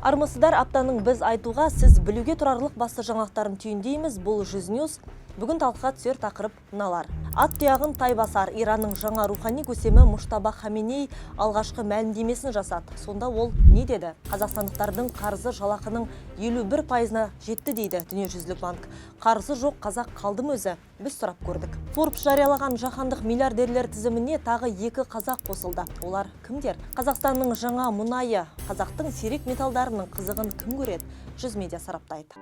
Армысыздар! Аптаның біз айтуға, сіз білуге тұрарлық басты жаңалықтарын түйіндейміз. Бұл «Жүз Ньюс». Бүгін талқыға түсер тақырып мыналар. Ат тұяғын тай басар. Иранның жаңа рухани көсемі Мұштаба Хаменей алғашқы мәлімдемесін жасады. Сонда ол не деді? Қазақстандықтардың қарызы жалақының 51%-ына жетті дейді Дүниежүзілік банк. Қарызы жоқ қазақ қалды ма өзі? Біз сұрап көрдік. Forbes жариялаған жаһандық миллиардерлер тізіміне тағы екі қазақ қосылды. Олар кімдер? Қазақстанның жаңа мұнайы, қазақтың сирек металдарының қызығын кім көреді? «Жүз Медиа» сараптайды.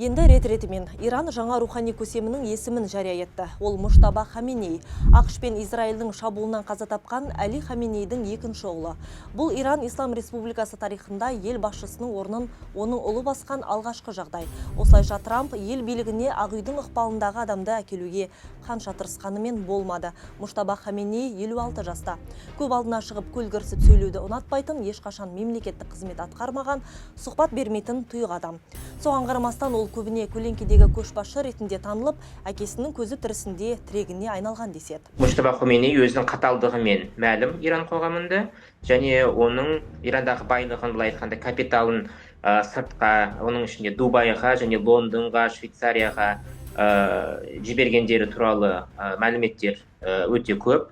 Енді рет ретімен. Иран жаңа рухани көсемінің есімін жария етті. Ол Мұштаба Хаменей. АҚШ пен Израильдің шабуылынан қаза тапқан Әли Хаменейдің екінші ұлы. Бұл Иран Ислам Республикасы тарихында ел басшысының орнын оның ұлы басқан алғашқы жағдай. Осылайша, Трамп ел билігіне Ақ үйдің ықпалындағы адамды әкелуге қанша тырысқанымен, болмады. Мұштаба Хаменей 56 жаста. Көп алдына шығып көлгірсіп сөйлеуді ұнатпайтын, ешқашан мемлекеттік қызмет атқармаған, сұхбат бермейтін тұйық адам. Соған қарамастан ол көбіне көлеңкедегі көшбасшы ретінде танылып, әкесінің көзі тірісінде тірегіне айналған деседі. Мұштаба Хомейни өзінің қаталдығымен мәлім Иран қоғамында және оның Ирандағы байлығын, былай айтқанда, капиталын сыртқа, оның ішінде Дубайға және Лондонға, Швейцарияға жібергендері туралы мәліметтер өте көп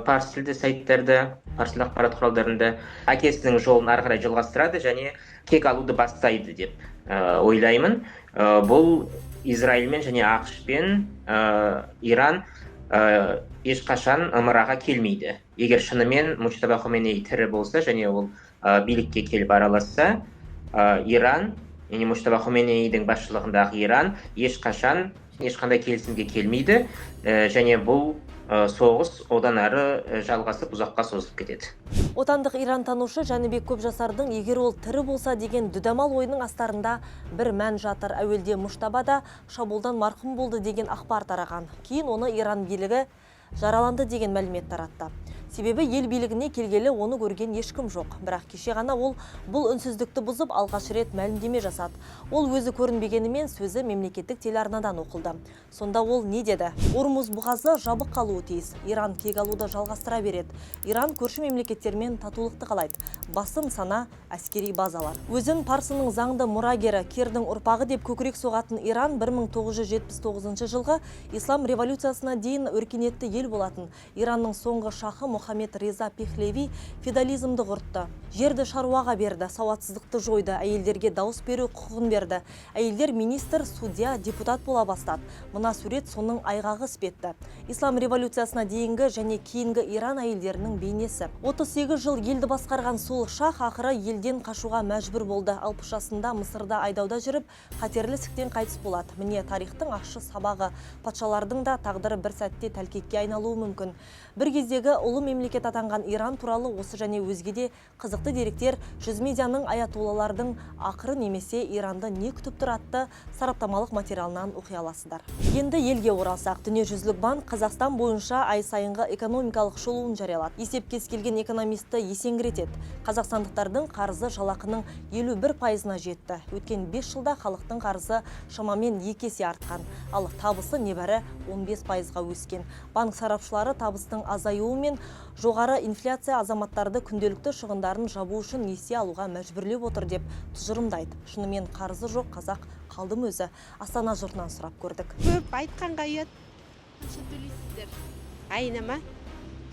парсы тілді сайттарда, парсы тілді ақпарат құралдарында. Әкесінің жолын ары қарай жалғастырады және кек алуды бастайды деп ойлаймын. Бұл Израильмен және АҚШ-пен Иран ешқашан ымыраға келмейді. Егер шынымен Муджтаба Хомейни тірі болса және ол билікке келіп араласса, Иран, яғни Муджтаба Хомейнидің басшылығындағы Иран ешқашан ешқандай келісімге келмейді және бұл соғыс одан әрі жалғасып, ұзаққа созылып кетеді. Отандық ирантанушы Жәнібек Көпжасардың егер ол тірі болса деген дүдамал ойының астарында бір мән жатыр. Әуелде Мұштаба да шабуылдан марқұм болды деген ақпар тараған. Кейін оны Иран билігі жараланды деген мәлімет таратты. Себебі ел билігіне келгелі оны көрген ешкім жоқ. Бірақ кеше ғана ол бұл үнсіздікті бұзып, алғаш рет мәлімдеме жасады. Ол өзі көрінбегенімен, сөзі мемлекеттік телеарнадан оқылды. Сонда ол не деді? Ормуз бұғазы жабық қалуы тиіс. Иран кек алуды жалғастыра береді. Иран көрші мемлекеттермен татулықты қалайды. Басты нысана – әскери базалар. Өзін парсының заңды мұрагері, Кирдің ұрпағы деп көкірек соғатын Иран 1979 жылғы ислам революциясына дейін өркениетті ел болатын. Иранның соңғы шахы Мұхаммед Реза Пехлеви феодализмді құртты. Жерді шаруаға берді, сауатсыздықты жойды, әйелдерге дауыс беру құқығын берді. Әйелдер министр, судья, депутат бола бастады. Мына сурет соның айғағы іспетті. Ислам революциясына дейінгі және кейінгі Иран әйелдерінің бейнесі. 38 жыл елді басқарған сол шах ақыры елден қашуға мәжбүр болды. 60 жасында Мысырда айдауда жүріп, қатерлі ісіктен қайтыс болады. Міне, тарихтың ащы сабағы. Патшалардың да тағдыры бір сәтте тәлкекке айналуы мүмкін. Бір кездегі ұлы мемлекет атанған Иран туралы осы және өзге де қызықты деректер «Жүз Медианың «Аятоллалардың ақыры немесе Иранды не күтіп тұр» атты сараптамалық материалынан оқи аласыздар. Енді елге оралсақ, Дүниежүзілік банк Қазақстан бойынша ай сайынғы экономикалық шолуын жариялады. Есеп кез келген экономистті есеңгіретеді. Қазақстандықтардың қарызы жалақының 51%-ына жетті. Өткен 5 жылда халықтың қарызы шамамен екі есе артқан, ал табысы небәрі 15%-ға өскен. Банк сарапшылары табыстың азаюы мен жоғары инфляция азаматтарды күнделікті шығындарын жабу үшін несие алуға мәжбүрлеп отыр деп тұжырымдайды. Шынымен, қарызы жоқ қазақ қалды ма өзі? Астана жұртынан сұрап көрдік. Көп айтқанға ұят. Қанша төлейсіздер? Айына ма,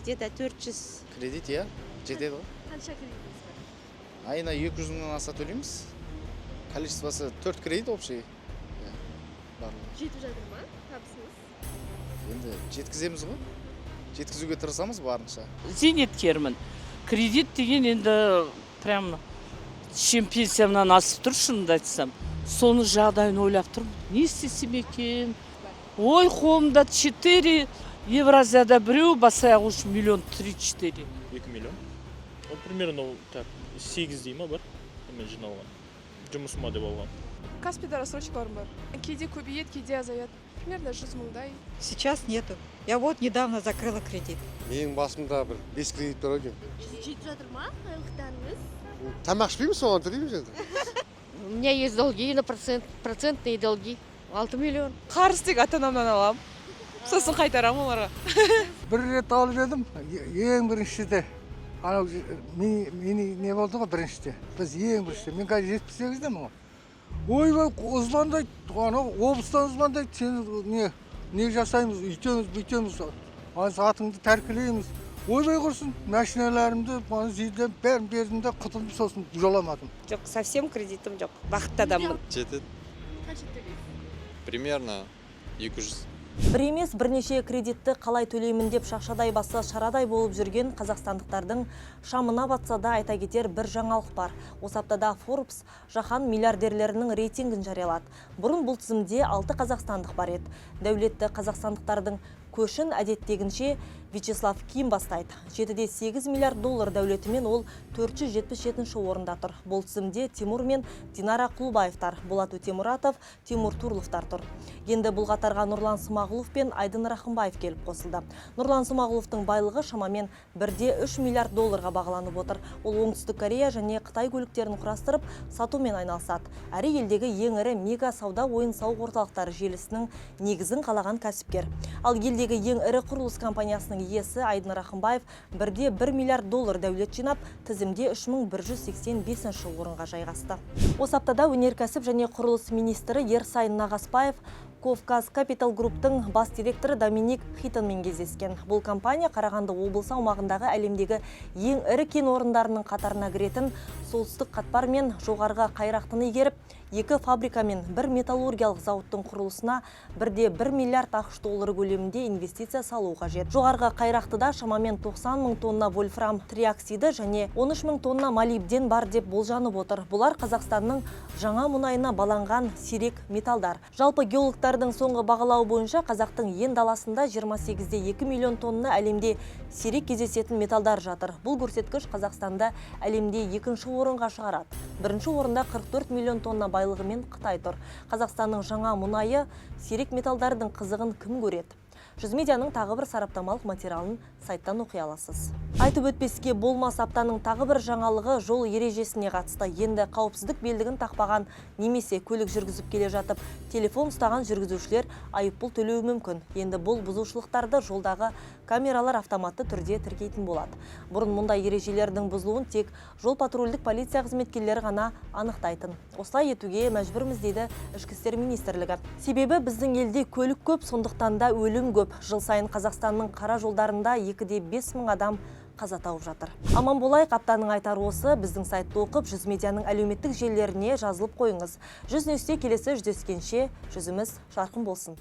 где-то 400. Кредит, иә, жетеді ғой. Қанша кредитіңіз бар? Айына 200 мыңнан аса төлейміз. Количествосы төрт кредит общий, иә, барлығы. Жетіп жатыр ма табысыңыз? Енді жеткіземіз ғой, жеткізуге тырысамыз барынша. Зейнеткермін. Кредит деген енді прям чем пенсиямнан асып тұр, шынымды айтсам. Соның жағдайын ойлап тұрмын, не істесем екен. Ой, қолымда четыре, Евразияда біреу, бас аяғы уж миллион три, четыре. 2 миллион ол примерно так, сегіздей ма бар мен жиналған, жұмысыма деп алған. Каспида рассрочкаларым бар. Кейде көбейеді, кейде азаяды. Примерно 100 мыңдай. Сейчас нету. Я вот недавно закрыла кредит. Менің басымда бір бес кредит бар ау деймін. Жетіп жатыр ма айлықтарыңыз? Тамақ ішпейміз, соған төлейміз енді. У меня есть долги на процент, процентные долги. 6 миллион. Қарыз тек ата анамнан аламын. Сосын қайтарамын оларға. Бір рет алып едім, ең біріншіде. Анау мини не болды ғой біріншіде. Біз ең біріншіде. Мен қазір 78-демін ғой. Ойбай, звондайды, анау облыстан звондайды, сені не жасаймыз, үйтеміз, бүйтеміз, ана атыңды тәркілейміз. Ойбай құрсын, машиналарымды, ана жерден бәрін бердім де құтылдым, сосын жоламадым. Жоқ, совсем кредитім жоқ. Бақытты адаммын. Жетеді. Қанша төлейсіз? Примерно 200. Бір емес, бірнеше кредитті қалай төлеймін деп шақшадай басы шарадай болып жүрген қазақстандықтардың шамына батса да, айта кетер бір жаңалық бар. Осы аптада Forbes жаһан миллиардерлерінің рейтингін жариялады. Бұрын бұл тізімде алты қазақстандық бар еді. Дәулетті қазақстандықтардың көшін әдеттегінше Вячеслав Ким бастайды. 7,8 миллиард доллар дәулетімен ол 477 орында тұр. Бұл тізімде Тимур мен Динара Құлбаевтар, Болат Өтемұратов, Тимур Турловтар тұр. Енді бұл қатарға Нұрлан Смағұлов пен Айдын Рахымбаев келіп қосылды. Нұрлан Смағұловтың байлығы шамамен 1,3 миллиард долларға бағаланып отыр. Ол Оңтүстік Корея және Қытай көліктерін құрастырып, сатумен айналысады. Әрі елдегі ең ірі мега сауда ойын сауық орталықтары желісінің негізін қалаған кәсіпкер. Ал елдегі ең ірі құрылыс компаниясының иесі Айдын Рахымбаев 1,1 миллиард доллар дәулет жинап, тізімде 3185 орынға жайғасты. Осы аптада өнеркәсіп және құрылыс министрі Ерсайын Нағаспаев Ковказ Капитал Груптың бас директоры Доминик Хитонмен кездескен. Бұл компания Қарағанды облысы аумағындағы әлемдегі ең ірі кен орындарының қатарына кіретін Солтүстік Қатпар мен Жоғарғы Қайрақтыны игеріп, екі фабрика мен бір металлургиялық зауыттың құрылысына 1,1 миллиард АҚШ доллары көлемінде инвестиция салу қажет. Жоғарғы Қайрақтыда шамамен 90 мың тонна вольфрам триоксиді және 13 мың тонна молибден бар деп болжанып отыр. Бұлар Қазақстанның жаңа мұнайына баланған сирек металдар. Жалпы, геологтардың соңғы бағалауы бойынша, қазақтың ен даласында 28,2 миллион тонна әлемде сирек кездесетін металдар жатыр. Бұл көрсеткіш Қазақстанды әлемде екінші орынға шығарады. Бірінші орында 44 миллион тонна байлығымен Қытай тұр. Қазақстанның жаңа мұнайы, сирек металдардың қызығын кім көреді? Жүз медианың тағы бір сараптамалық материалын сайттан оқи аласыз. Айтып өтпеске болмас аптаның тағы бір жаңалығы жол ережесіне қатысты. Енді қауіпсіздік белдігін тақпаған немесе көлік жүргізіп келе жатып телефон ұстаған жүргізушілер айыппұл төлеуі мүмкін. Енді бұл бұзушылықтарды жолдағы камералар автоматты түрде тіркейтін болады. Бұрын мұндай ережелердің бұзылуын тек жол патрульдік полиция қызметкерлері ғана анықтайтын. Осылай етуге мәжбүрміз, дейді Ішкі істер министрлігі. Себебі біздің елде көлік көп, сондықтан да өлім көп. Жыл сайын Қазақстанның қара жолдарында 2,5 мың адам қаза тауып жатыр. Аман болайық, аптаның айтары осы. Біздің сайтты оқып, Жүз медианың әлеуметтік желілеріне жазылып қойыңыз. Жүз Ньюсте келесі жүздескенше жүзіміз жарқын болсын.